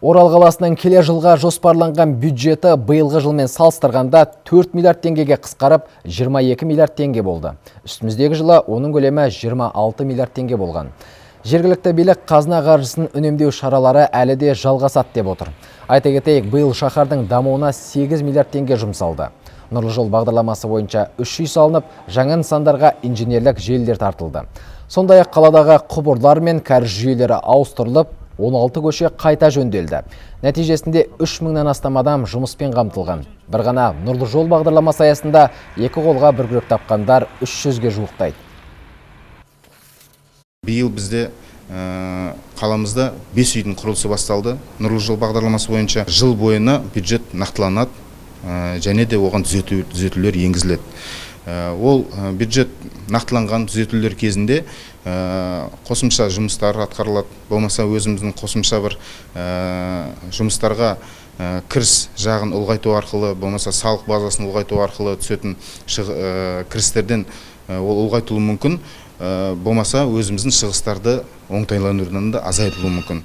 Орал қаласының келер жылға жоспарланған бюджеті биылғы жылмен салыстырғанда 4 миллиард теңгеге қысқарып, 22 миллиард теңге болды. Үстіміздегі жылы оның көлемі 26 миллиард теңге болған. Жергілікті билік қазына қаржысын үнемдеу шаралары әлі де жалғасады деп отыр. Айта кетейік, биыл шаһардың дамуына 8 миллиард теңге жұмсалды. Нұрлы жол бағдарламасы бойынша 3 үй салынып, жаңа нысандарға инженерлік желілер тартылды. Сондай-ақ қаладағы құбырлар мен кәріз жүйелері ауыстырылып, 16 көше қайта жөнделді. Нәтижесінде 3 мыңнан астам адам жұмыспен қамтылған. Бір ғана Нұрлы жол бағдарламасы аясында екі қолға бір күрек тапқандар 300-ге жуықтайды. Биыл бізде қаламызда 5 үйдің құрылысы басталды. Нұрлы жол бағдарламасы бойынша жыл бойына бюджет нақтыланады және де оған түзетулер енгізіледі. Ол бюджет нақтыланған түзетулер кезінде қосымша жұмыстар атқарылады, болмаса өзіміздің қосымша бір жұмыстарға кіріс жағын ұлғайту арқылы, болмаса салық базасын ұлғайту арқылы түсетін кірістерден ол ұлғайтылуы мүмкін, болмаса өзіміздің шығыстарды оңтайландырудан да азайтылуы мүмкін.